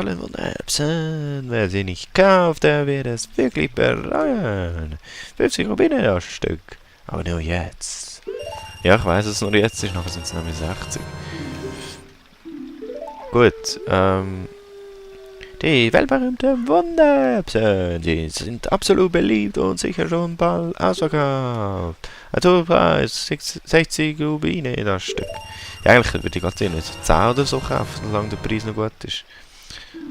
alle Wunderbsen. Wer sie nicht kauft, der wird es wirklich bereuen. 50 Rubine das Stück. Aber nur jetzt. Ja, ich weiß, dass es nur jetzt ist, nachher sind es nämlich 60. Gut, die weltberühmten Wunderbsen, die sind absolut beliebt und sicher schon bald ausverkauft. Ein Tourpreis 60 Rubine das Stück. Ja, eigentlich würde ich gerade nicht so 10 oder so kaufen, solange der Preis noch gut ist.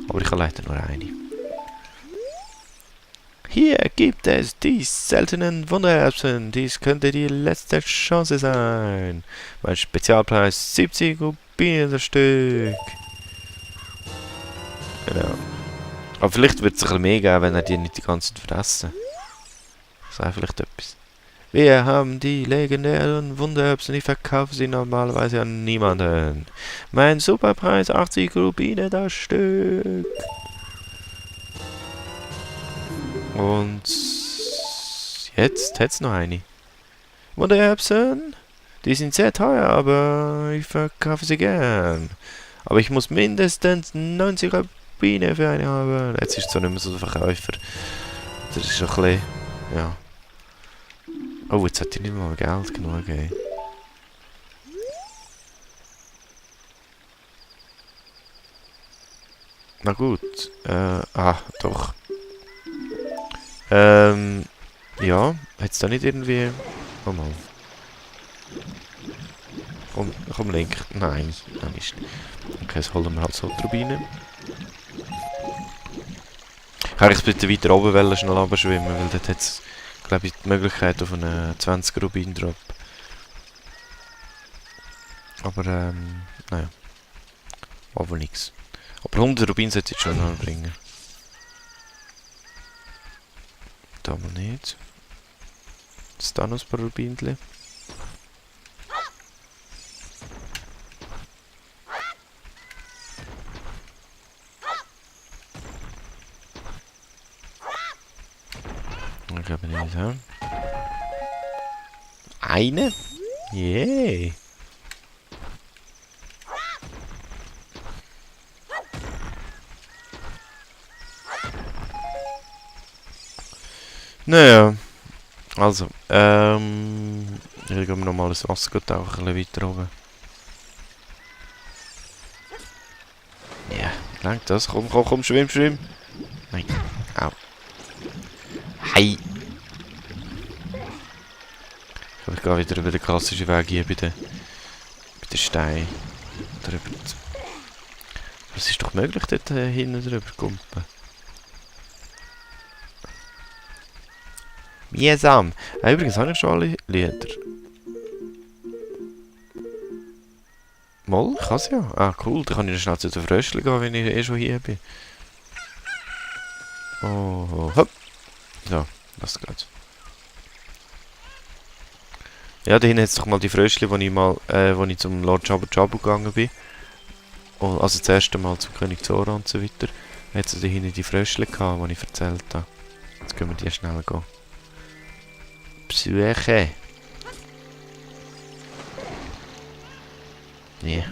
Aber ich habe leider nur eine. Hier gibt es die seltenen Wundererbsen. Dies könnte die letzte Chance sein. Mein Spezialpreis 70 Rubine das Stück. Genau. Aber vielleicht wird es ein bisschen mehr geben, wenn er die nicht die ganze Zeit fressen. Das sei vielleicht etwas. Wir haben die legendären Wundererbsen, ich verkaufe sie normalerweise an niemanden. Mein Superpreis 80 Rubine das Stück. Und jetzt hätte es noch eine. Wundererbsen, die sind sehr teuer, aber ich verkaufe sie gern. Aber ich muss mindestens 90 Rubine für eine haben. Jetzt ist es so nicht mehr so der Verkäufer. Das ist ein bisschen, ja. Oh, jetzt hat ich nicht mal Geld genug gegeben. Na gut. Doch. Ja. Hat's da nicht irgendwie... Oh mal. Komm, Link. Nein, nein nicht. Okay, jetzt holen wir halt so die Turbine. Kann ich bitte weiter oben wollen, schnell runterschwimmen, weil dort hat es, glaube ich, die Möglichkeit auf einen 20 Rubin Drop. Aber, naja. Aber nichts. Aber 100 Rubin sollte ich schon noch bringen. Da mal nicht. Jetzt da noch ein paar Rubinchen. Ich glaube nicht, ja. Eine? Yay! Naja. Also, ich gehe nochmal das Wasser tauchen, ein bisschen weiter oben. Ja, langt das? Komm, schwimm! Nein. Au. Hey! Ich gehe wieder über den klassischen Weg hier bei den Steinen. Es ist doch möglich, dort hinten drüber zu kumpen. Mühsam. Übrigens habe ich schon alle Lieder. Moll, ich kann es ja. Ah, cool. Dann kann ich schnell zu den Fröschchen gehen, wenn ich schon hier bin. Oh, hopp. So, das geht. Ja, da hinten hat es doch mal die Fröschchen, wo ich zum Lord Jabu Jabu gegangen bin. Oh, also das erste Mal zum König Zora und so weiter. Da hat es da hinten die Fröschchen gehabt, die ich erzählt habe. Jetzt können wir die schnell gehen. Besuchen. Nee.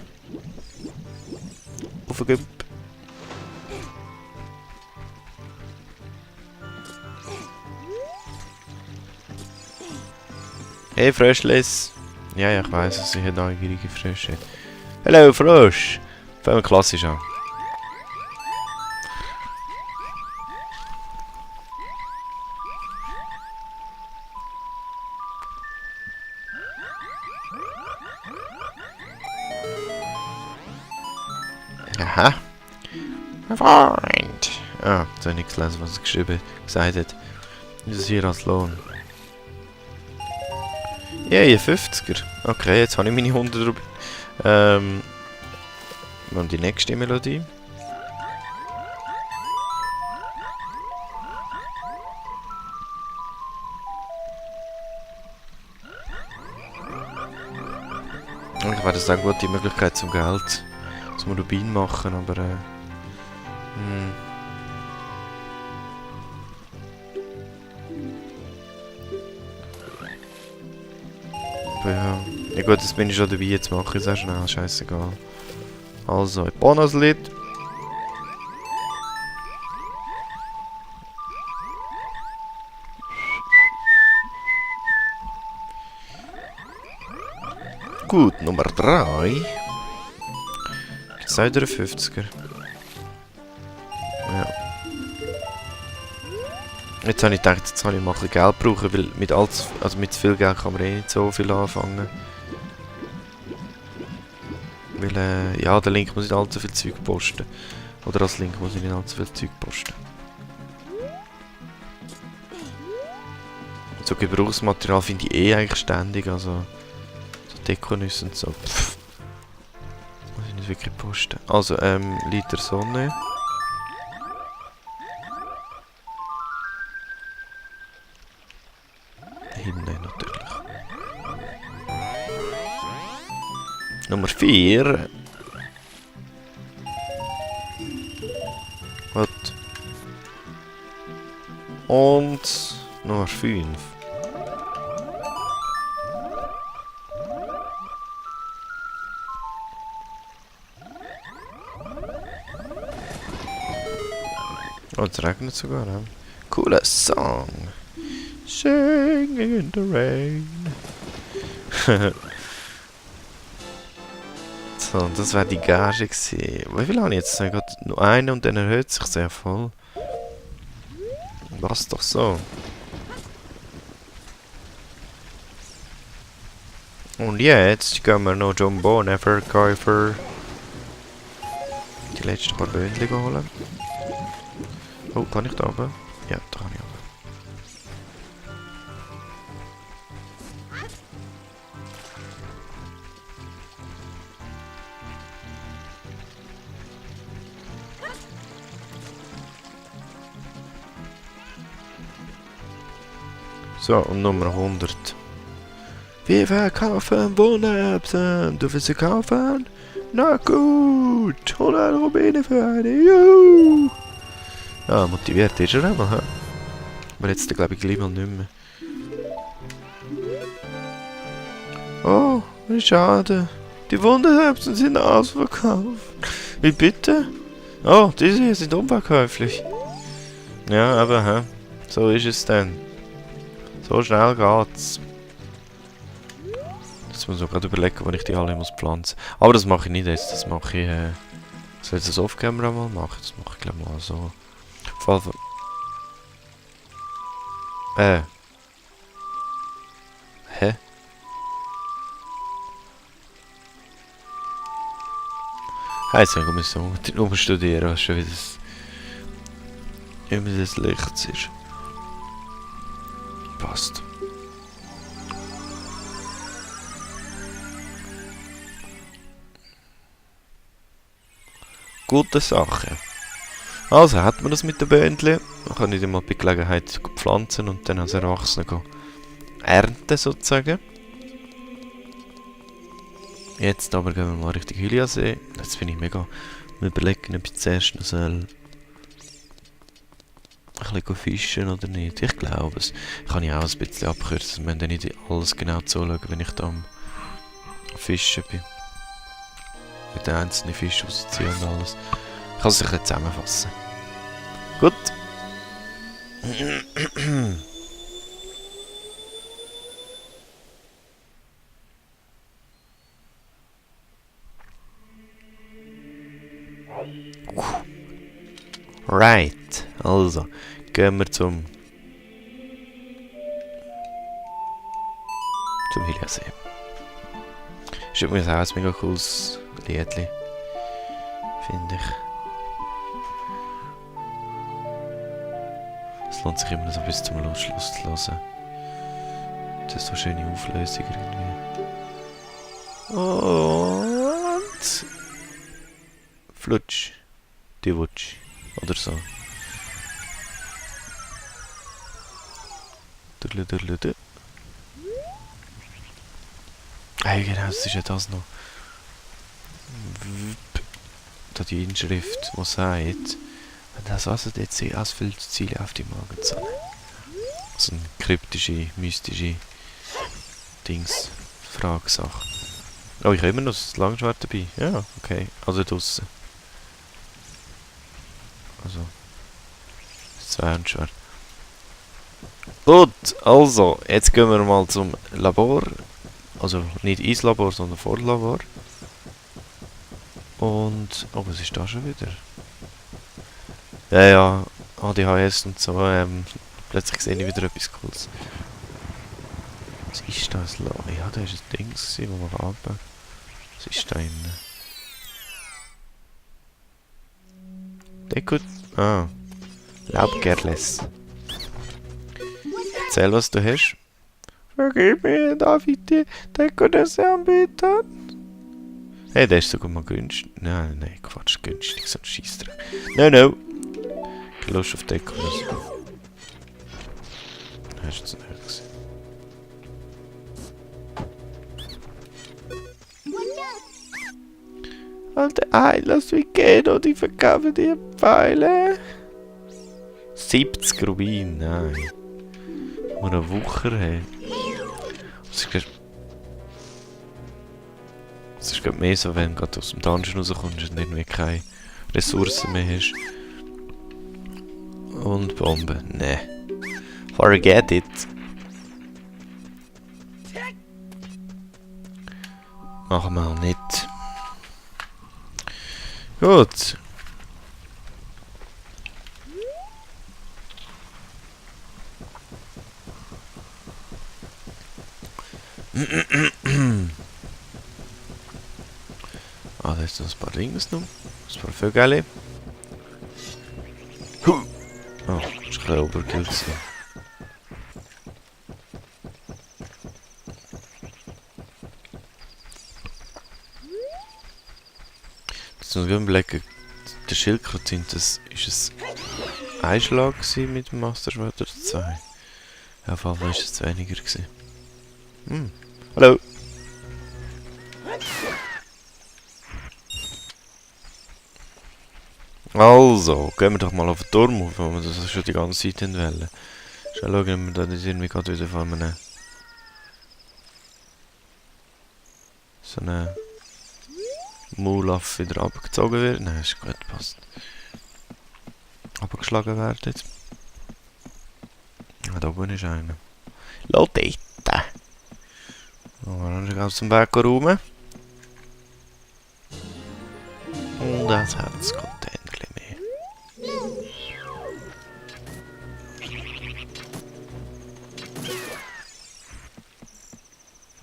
Aufgegeben. Hey Fröschles. Ja, ich weiss, dass ich eine neugierige Frösche. Hallo Frosch. Fangen wir klassisch an. Aha. Mein Freund. Ah, jetzt habe ich nichts gelesen, was er gesagt hat. Das ist hier als Lohn. Ja, yeah, 50er. Okay, jetzt habe ich meine 100 Rubin. Und die nächste Melodie. Ich wäre das eine gute Möglichkeit zum Geld. Zum Rubin machen, aber ja. Ja gut, jetzt bin ich schon dabei, jetzt mache ich es auch schnell, scheißegal. Also, Bonuslied. Gut, Nummer 3. Gibt es 53er? Ja. Jetzt habe ich gedacht, jetzt kann ich mal ein bisschen Geld brauchen, weil mit zu viel Geld kann man eh nicht so viel anfangen. Weil, ja, der Link muss nicht allzu viel Zeug posten. Oder als Link muss ich nicht allzu viel Zeug posten. So Gebrauchsmaterial finde ich eh eigentlich ständig, also so Dekonüsse und so. Pff. Muss ich nicht wirklich posten. Also, Liter Sonne. Hinten natürlich. Nummer 4. Was? Und Nummer 5. Oh, es regnet sogar. Ja. Cooler Song. Sing in the rain. So, das wäre die Gage gewesen. Wie viel habe ich jetzt? Ich habe nur eine und dann erhöht sich sehr voll. Was doch so. Und jetzt gehen wir noch Jumbo-Verkäufer die letzten paar Böhnchen holen. Oh, kann ich da oben? Ja, da kann ich oben. So, und Nummer 100. Wir verkaufen Wohnerbsen. Du willst sie kaufen? Na gut. 100 Rubine für eine. Juhu. Ja, motiviert ist er einmal, hä? Aber jetzt glaube ich gleich mal nicht mehr. Oh, wie schade. Die Wohnerbsen sind ausverkauft. Wie bitte? Oh, diese hier sind unverkäuflich. Ja, aber hä? So ist es dann. So schnell geht's. Jetzt muss ich gerade überlegen, wo ich die alle muss pflanzen. Aber das mache ich nicht jetzt, das mache ich, soll ich das off-camera mal machen? Das mache ich glaube mal so. Fall von... Hä? Heisst ja, ich muss so umstudieren, was schon wie das Licht ist. Passt. Gute Sache. Also hat man das mit den Böhnchen. Man kann nicht immer bei Gelegenheit pflanzen und dann als Erwachsener ernten sozusagen. Jetzt aber gehen wir mal Richtung Hyliasee. Jetzt bin ich mega am überlegen, ob ich zuerst noch soll ein bisschen fischen oder nicht. Ich glaube es. Kann ich auch ein bisschen abkürzen. Wir müssen dann nicht alles genau zuschauen, wenn ich da am Fischen bin. Mit den einzelnen Fischen rausziehen und alles. Ich kann es ein bisschen zusammenfassen. Gut. Right. Also, gehen wir zum Hyliasee. Ist übrigens auch ein mega cooles Liedli. Finde ich. Es lohnt sich immer so bis zum Schluss zu hören. Das ist so eine schöne Auflösung irgendwie. Und... Flutsch. Die Wutsch. Oder so. Dudle. Hey, genau, das ist ja das noch. Da die Inschrift, die sagt, wenn das Wasser jetzt sehr ausfüllt, Ziele auf die Morgensonne. So eine kryptische, mystische Fragesache. Oh, ich habe immer noch das Langschwert dabei. Ja, okay. Also draussen. Also. Das Zweihandschwert. Gut, also, jetzt gehen wir mal zum Labor. Also nicht ins Labor, sondern vor dem Labor. Und... Oh, was ist da schon wieder? Ja, ja, ADHS und so, plötzlich sehe ich wieder etwas Cooles. Was ist das? Ja, da ist ein Ding, das man anbaut. Was ist da innen? Deko... Ah. Laubgerles. Erzähl, was du hast. Vergib mir, darf ich dir Dekoration bieten? Hey, der ist sogar mal günstig. Nein, nein, Quatsch, günstig, so ein Scheissdreck. No. Ich Lust auf Dekoration. Hast du es nicht gesehen? Alter, lass mich gehen und ich verkaufe dir Pfeile. 70 Rubin, nein. Nur eine Wucher haben. Es ist gerade mehr so, wenn du gerade aus dem Dungeon rauskommst und irgendwie keine Ressourcen mehr hast. Und Bomben, ne. Forget it. Machen wir auch nicht. Gut. Ah, da ist noch ein paar Dings noch. Ein paar Vögel. Oh, das ist ein bisschen Overkill. Jetzt muss ich überlegen, der Schildkröte sind das, ist ein Einschlag mit dem Master-Schwert oder zwei? Ja, auf einmal ist es weniger gewesen. Hallo! Also, gehen wir doch mal auf den Turm auf, wenn wir das schon die ganze Zeit wollen. Schau, schauen, ob wir da nicht irgendwie gerade wieder von einem... so eine... Maulaffe wieder abgezogen wird. Nein, ist gut, passt. Abgeschlagen werden jetzt. Ah, da oben ist einer. Lass dort! Dann gehen wir zum Weg rum. Und jetzt hat es gerade ein bisschen mehr.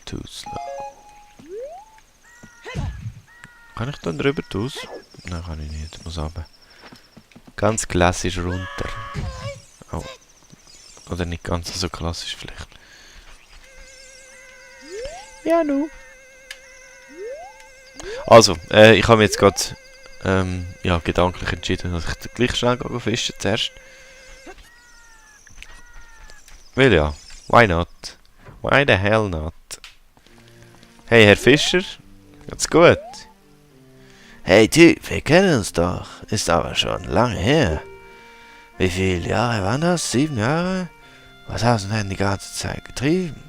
Too slow. Kann ich dann drüber aus? Nein, kann ich nicht. Ich muss runter. Ganz klassisch runter. Oh. Oder nicht ganz so klassisch vielleicht. Ja, nu. Also, ich habe mir jetzt gerade ja, gedanklich entschieden, dass ich gleich schnell fischen zuerst. Weil ja, why not? Why the hell not? Hey, Herr Fischer, geht's gut? Hey Typ, wir kennen uns doch. Ist aber schon lange her. Wie viele Jahre waren das? 7 Jahre? Was hast du denn die ganze Zeit getrieben?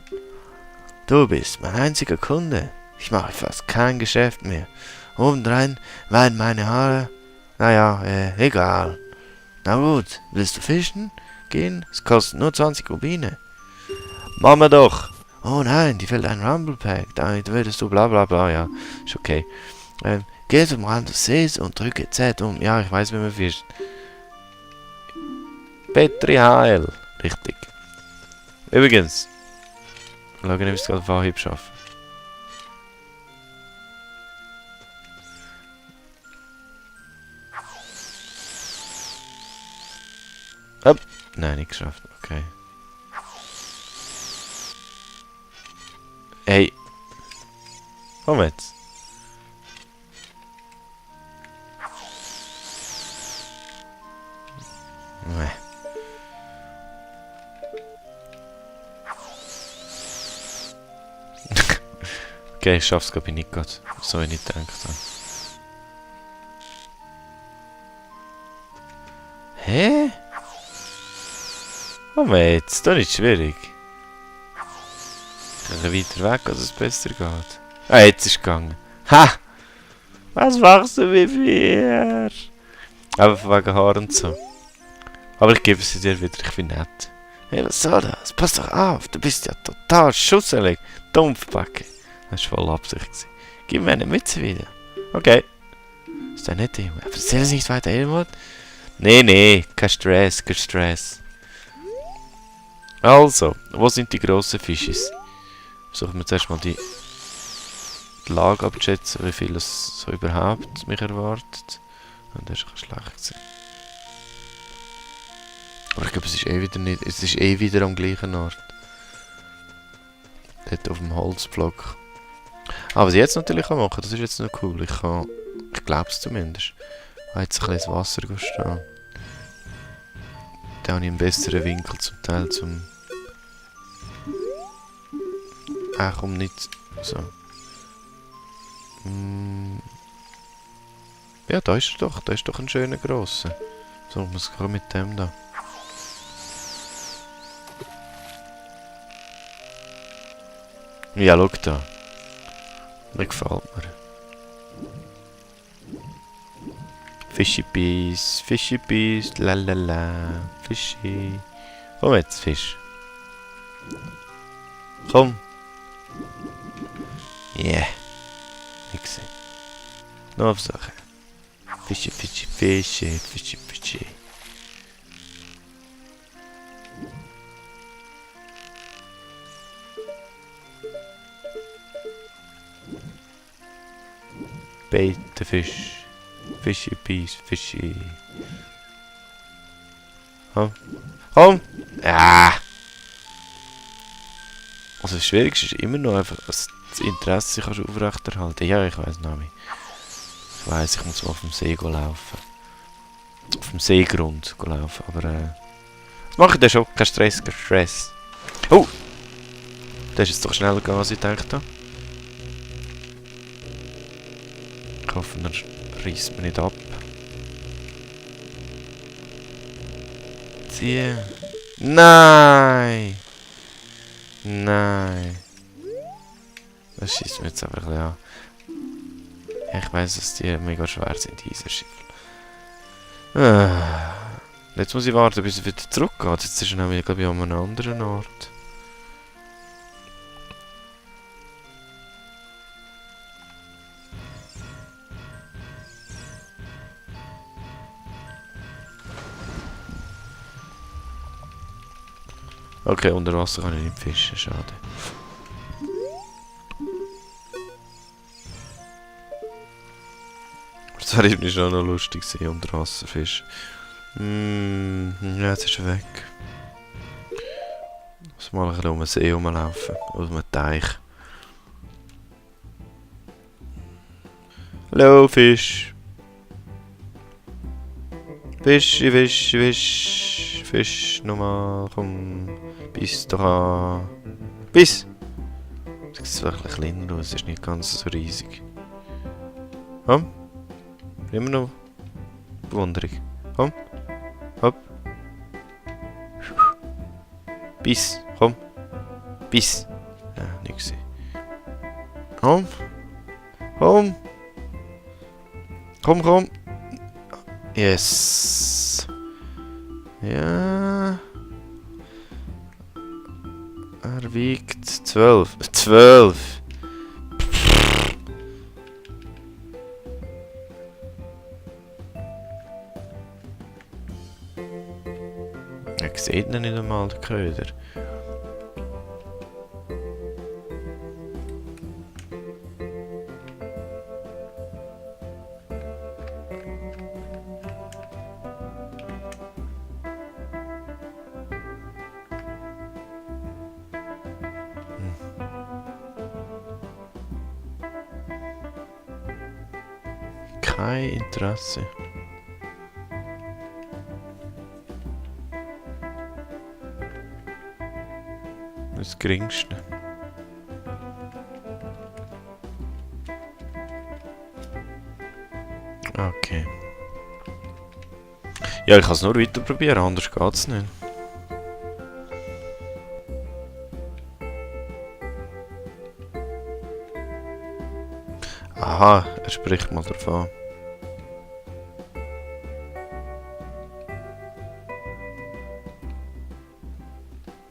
Du bist mein einziger Kunde. Ich mache fast kein Geschäft mehr. Obendrein weiden meine Haare. Naja, egal. Na gut, willst du fischen? Gehen? Es kostet nur 20 Rubine. Machen wir doch. Oh nein, die fällt ein Rumble Pack. Damit würdest du bla bla bla, ja. Ist okay. Geh zum Rand des Sees und drücke Z um. Ja, ich weiß, wie man fischt. Petri Heil. Richtig. Übrigens. Schauen, ob ich es gerade auf Anhieb schaffe. Hopp. Nein, nicht geschafft. Okay. Hey. Komm jetzt. Nee. Okay, ich schaff's glaube ich nicht gerade. So wie ich nicht gedacht habe. Hä? Komm jetzt, das ist nicht schwierig. Ich kann weiter weg, als es besser geht. Ah, jetzt ist es gegangen. Ha! Was machst du mit mir? Aber von wegen Haar und so. Aber ich gebe sie dir wieder, ich bin nett. Hey, was soll das? Pass doch auf, du bist ja total schusselig. Dumpfbacke. Das war voll Absicht. Gib mir eine Mütze wieder. Okay. Ist der nicht Elmod? Erzähl es nicht weiter, Elmod? Nee, kein Stress, kein Stress. Also, wo sind die grossen Fischis? Versuchen wir zuerst mal die Lage abzuschätzen, wie viel es so überhaupt mich erwartet. Und das ist ein schlecht gewesen. Aber ich glaube, es ist eh wieder nicht. Es ist eh wieder am gleichen Ort. Dort auf dem Holzblock. Ah, was ich jetzt natürlich machen kann, das ist jetzt noch cool. Ich glaube es zumindest. Jetzt ein bisschen ins Wasser stehen. Da habe ich einen besseren Winkel zum Teil zum... komm nicht... So. Ja, da ist er doch. Da ist doch ein schöner grosser. So, ich muss gerade mit dem da. Ja, schau da. Das gefällt mir. Fischi Peas, lalala, Fischi. Komm jetzt, Fisch. Komm. Yeah. Nix. Noch auf Sache. Fischi. Bait the fish. Fishy Peas, Fishy. Komm! Ah! Also das Schwierigste ist immer noch einfach, dass das Interesse kannst du aufrechterhalten. Ja, ich weiss, Nami. Ich weiss, ich muss mal auf dem See laufen. Auf dem Seegrund laufen, aber das mache ich dann schon. Kein Stress. Oh! Das ist jetzt doch schneller gegangen, als ich dachte. Ich hoffe, dann reißt man nicht ab. Zieh. Nein! Das schießt mir jetzt einfach ein bisschen an. Ich weiss, dass die mega schwer sind, diese Schiffel. Jetzt muss ich warten, bis er wieder zurückgeht. Jetzt ist er nämlich, glaube ich, an einem anderen Ort. Okay, unter Wasser kann ich nicht fischen, schade. Das wäre irgendwie schon noch lustig gewesen, unter Wasser fischen. Ja, jetzt ist er weg. Ich muss mal ein bisschen um den See rumlaufen, aus dem Teich. Hallo, Fisch. Fisch, nochmal, komm. Biss doch an. Biss! Das sieht wirklich kleiner aus, ist nicht ganz so riesig. Komm. Immer noch Bewunderung. Komm. Hopp. Biss, komm. Biss. Ja, nichts. Komm. Komm. Yes. Ja. Er wiegt 12. 12! Ich sehe ihn nicht einmal, den Köder. Kein Interesse. Das Geringste. Okay. Ja, ich kann es nur weiter probieren, anders geht es nicht. Aha, er spricht mal davon.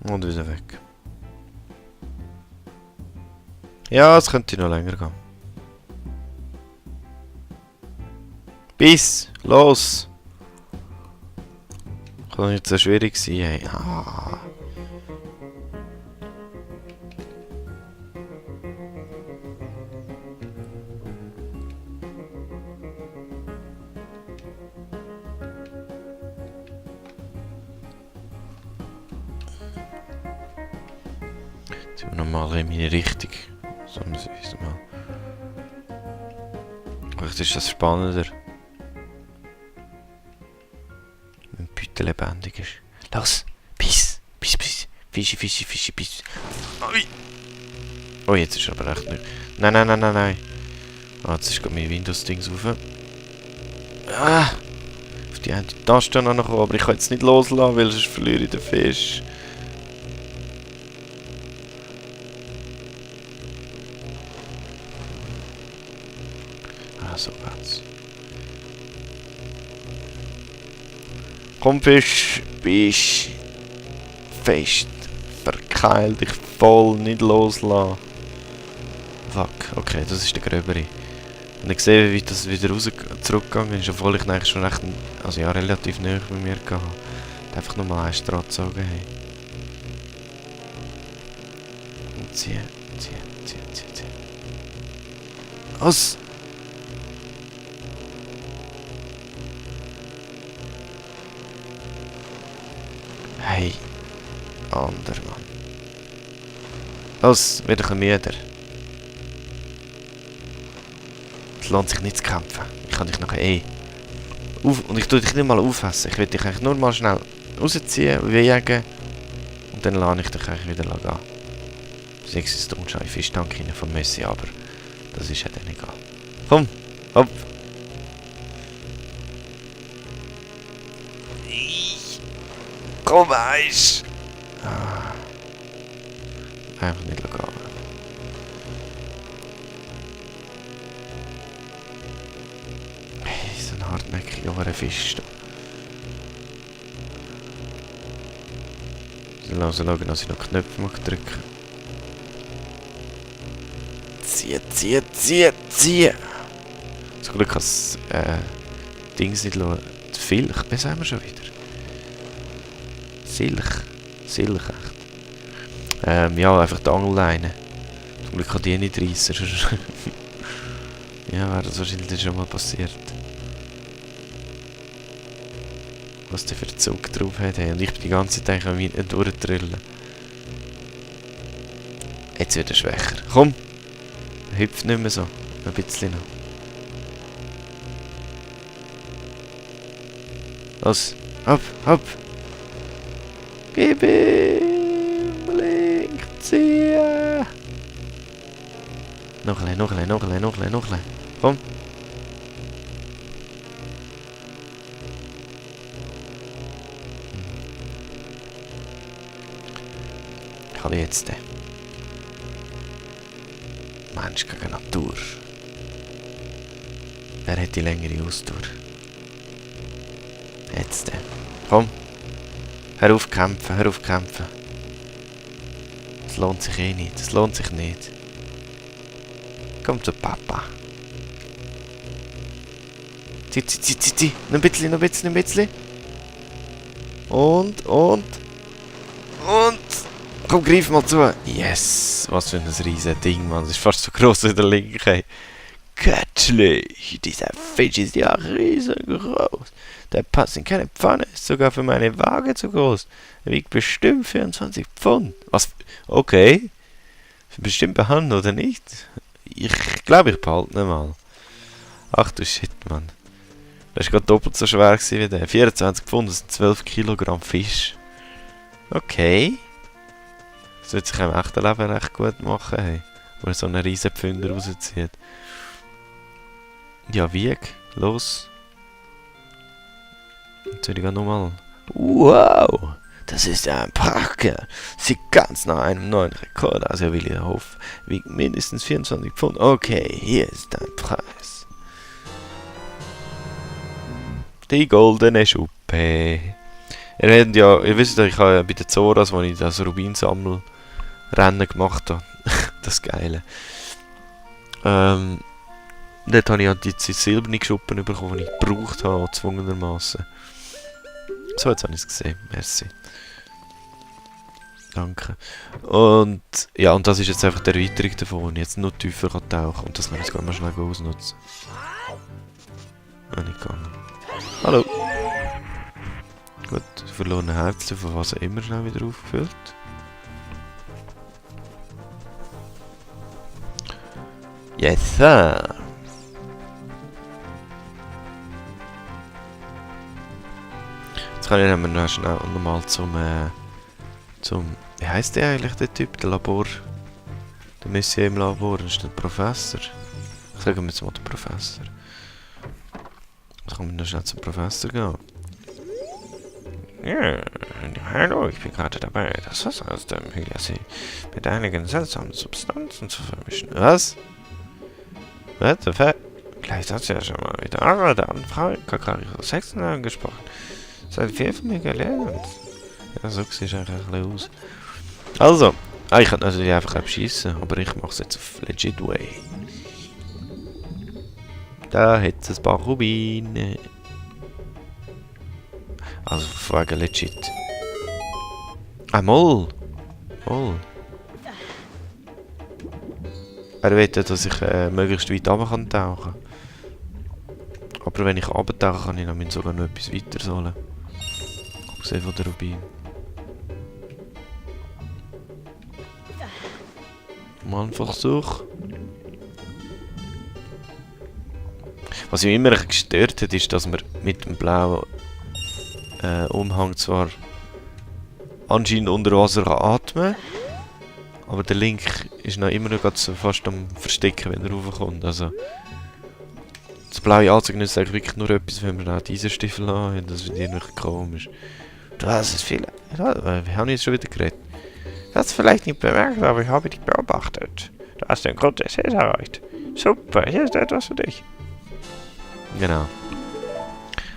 Und wieder weg. Ja, es könnte noch länger gehen. Bis! Los! Kann nicht so schwierig sein, ey. Ah. Jetzt sind wir nochmal in meine Richtung. So muss ich es mal. Vielleicht ist das spannender. Wenn die Beute lebendig ist. Los! Biss! Biss, biss! Fischi, Fischi, Fischi, biss! Ui! Oh, jetzt ist aber echt nicht. Nein, nein, nein, nein, nein! Ah, jetzt ist gerade mein Windows-Dings rauf. Ah! Auf die eine Taste noch kommen, aber ich kann jetzt nicht loslassen, weil sonst verliere ich den Fisch. Ah, so geht's. Komm, Fisch, bist fest. Verkeil dich voll, nicht loslassen. Fuck, okay, das ist der Gröbere. Und ich sehe, wie das wieder zurückgegangen ist, obwohl ich eigentlich schon recht, also ja, relativ nahe bei mir hatte. Einfach nur mal einen Strahl gezogen haben. Und ziehen. Was? Hey, ander Mann. Los, wieder ein bisschen müder. Es lohnt sich nicht zu kämpfen. Ich kann dich noch und ich tue dich nicht mal aufessen. Ich will dich eigentlich nur mal schnell rausziehen, wiegen. Und dann lasse ich dich eigentlich wieder gehen. Sechs ist der unscharfe Fischtank rein von Messi, aber das ist ja dann egal. Komm, hopp. Komm, Eis! Ah. Einfach nicht gehen. Hey, so ein hartnäckiger Fisch. Ich schauen, dass ich noch Knöpfe drücken. Zieh! Zum Glück kann das Dings nicht schauen. Die Filch, was sagen wir schon wieder? Silch, echt. Ja, einfach die Angelleine. Zum Glück kann die nicht reissen. Ja, wäre das wahrscheinlich schon mal passiert. Was der für einen Zug drauf hat. Hey. Und ich bin die ganze Zeit am durchdrillen. Jetzt wird er schwächer. Komm! Er hüpft nicht mehr so. Ein bisschen noch. Los! Hopp! Gib ihm! Link! Ziehen! Noch ein bisschen. Komm! Ich kann jetzt. Mensch gegen Natur. Wer hat die längere Ausdauer? Jetzt. Komm! Hör auf kämpfen. Das lohnt sich nicht. Komm zu Papa. Zieh. Noch ein bisschen. Und. Komm, greif mal zu. Yes! Was für ein riesen Ding, Mann. Das ist fast so gross wie der Linke. Göttlich! Dieser Fisch ist ja riesengroß. Der passt in keine Pfanne. Ist sogar für meine Waage zu groß. Er wiegt bestimmt 24 Pfund. Was? Okay. Bestimmt behandeln oder nicht? Ich glaube, ich behalte ihn mal. Ach du Shit, Mann. Das war gerade doppelt so schwer wie der. 24 Pfund, das sind 12 Kilogramm Fisch. Okay. Das wird sich im echten Leben recht gut machen, hey. Wo er so einen riesen Pfünder rauszieht. Ja, wieg. Los. Jetzt würde ich nochmal. Wow! Das ist ein Packer. Sieht ganz nach einem neuen Rekord aus, Herr Willihoff. Wiegt mindestens 24 Pfund. Okay, hier ist dein Preis. Die goldene Schuppe. Ihr wisst ja, ich habe ja bei den Zoras, wo ich das Rubinsammelrennen gemacht habe. Das Geile. Dort habe ich halt die silberne Schuppen bekommen, die ich gebraucht habe, gezwungenermaßen. So, jetzt habe ich es gesehen. Merci. Danke. Und ja, und das ist jetzt einfach die Erweiterung davon, wo ich jetzt noch tiefer tauchen kann. Und das kann ich jetzt mal schnell ausnutzen. Nicht gegangen. Hallo. Gut, verlorene Herzen, von was auch immer schnell wieder aufgefüllt. Yes, sir. Jetzt kann ich noch schnell nochmal zum wie heisst der eigentlich, der Typ? Der Labor... Der Monsieur im Labor, das ist der Professor. Ich sage mir jetzt mal der Professor. Jetzt kann man noch schnell zum Professor gehen. Ja, hallo, ich bin gerade dabei, das Wasser aus dem Hyliasee mit einigen seltsamen Substanzen zu vermischen. Was? What the fuck? Gleich hat sie ja schon mal mit der Frau Kakari 6 angesprochen. Seit 4 von mir gelernt. Ja, so sieht es eigentlich ein bisschen aus. Also, ich könnte natürlich einfach abschießen, aber ich mache es jetzt auf Legit Way. Da hat es ein paar Rubine. Also, wegen Legit. Moll! Moll. Er will, dass ich möglichst weit runter tauchen kann. Aber wenn ich runtertauche, kann ich dann sogar noch etwas weiter holen. Abgesehen von der Rubin. Mal ein Versuch. Was mich immer gestört hat, ist, dass man mit dem blauen Umhang zwar anscheinend unter Wasser atmen kann, aber der Link ist noch immer noch so fast am Verstecken, wenn er raufkommt. Also, das blaue Anzug ist eigentlich wirklich nur etwas, wenn man auch diese Stiefel haben. Das ist irgendwie komisch. Du hast es viel. Wir haben jetzt schon wieder geredet. Du hast es vielleicht nicht bemerkt, aber ich habe dich beobachtet. Du hast den Grund des Sees erreicht. Super, hier ist etwas für dich. Genau.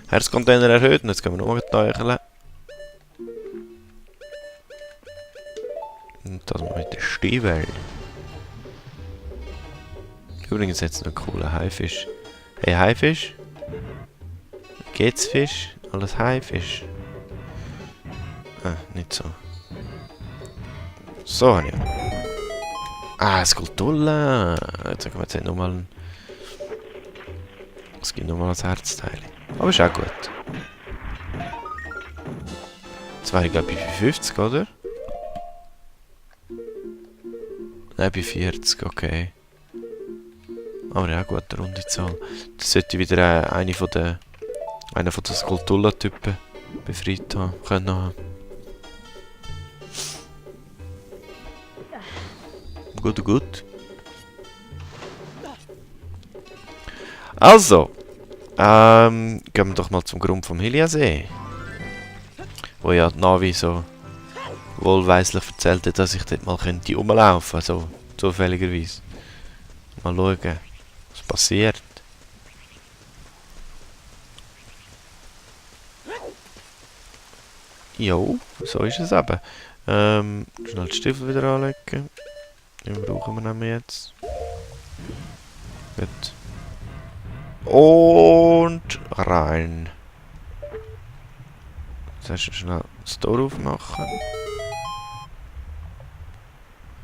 Herzcontainer erhöht und jetzt können wir noch teucheln. Und das mal mit den Stiefeln. Übrigens jetzt noch ein cooler Haifisch. Hey Haifisch? Geht's Fisch? Alles Haifisch? Nicht so. So, ja. Skulptulla. Jetzt sagen wir jetzt nochmal ein... Es gibt nochmal ein Herzteil. Aber ist auch gut. Jetzt wäre ich glaube ich bei 50, oder? Nein, bei 40, okay. Aber ja, gut, eine runde Zahl. Das sollte wieder einer von den Skulptulla-Typen befreit haben. Können haben. Gut, gut. Also, gehen wir doch mal zum Grund vom Hyliasee. Wo ja die Navi so wohlweislich erzählt hat, dass ich dort mal rumlaufen könnte, so zufälligerweise. Mal schauen, was passiert. Jo, so ist es eben. Schnell die Stiefel wieder anlegen. Den brauchen wir nämlich jetzt. Gut. Und rein. Jetzt schnell das Tor aufmachen.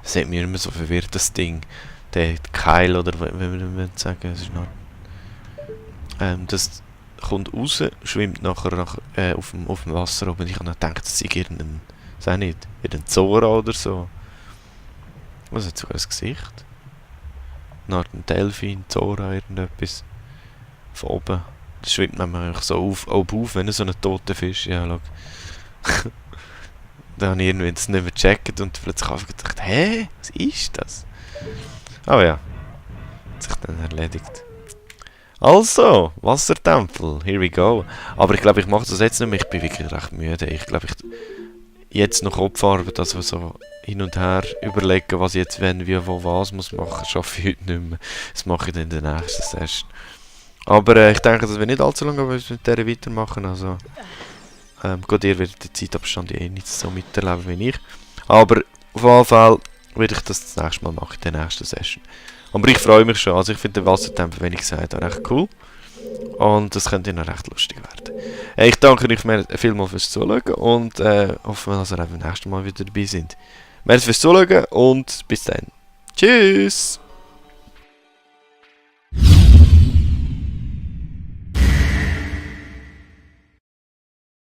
Das hat mir immer so verwirrt, das Ding. Der Keil, oder wie wir sagen, es ist noch... das kommt raus, schwimmt nachher auf dem Wasser oben. Ich habe dann gedacht, das sei irgendein... Sei nicht, irgendein Zora oder so. Was hat sogar ein Gesicht? Eine Art ein Delfin, Zora, irgendetwas. Von oben. Das schwimmt nämlich so auf, wenn er so einen toten Fisch... Ja, schau. Da habe ich irgendwie das nicht mehr gecheckt und plötzlich habe ich gedacht, hä? Was ist das? Aber ja. Hat sich dann erledigt. Also, Wassertempel. Here we go. Aber ich glaube, ich mache das jetzt nicht mehr. Ich bin wirklich recht müde. Ich glaube, ich jetzt noch Kopfarbeit, dass wir so hin und her überlegen, was ich jetzt wenn, wie, wo, was muss machen, schaffe ich heute nicht mehr. Das mache ich dann in der nächsten Session. Aber ich denke, dass wir nicht allzu lange mit der weitermachen. Also, gut, ihr werdet den Zeitabstand eh nicht so miterleben wie ich. Aber auf jeden Fall werde ich das nächste Mal machen, in der nächsten Session. Aber ich freue mich schon. Also ich finde den Wassertempo, wenn ich gesagt habe, recht cool. Und das könnte noch recht lustig werden. Ich danke euch vielmals fürs Zuschauen und hoffe, dass ihr auch beim nächsten Mal wieder dabei sind. Merci fürs Zuschauen und bis dann. Tschüss!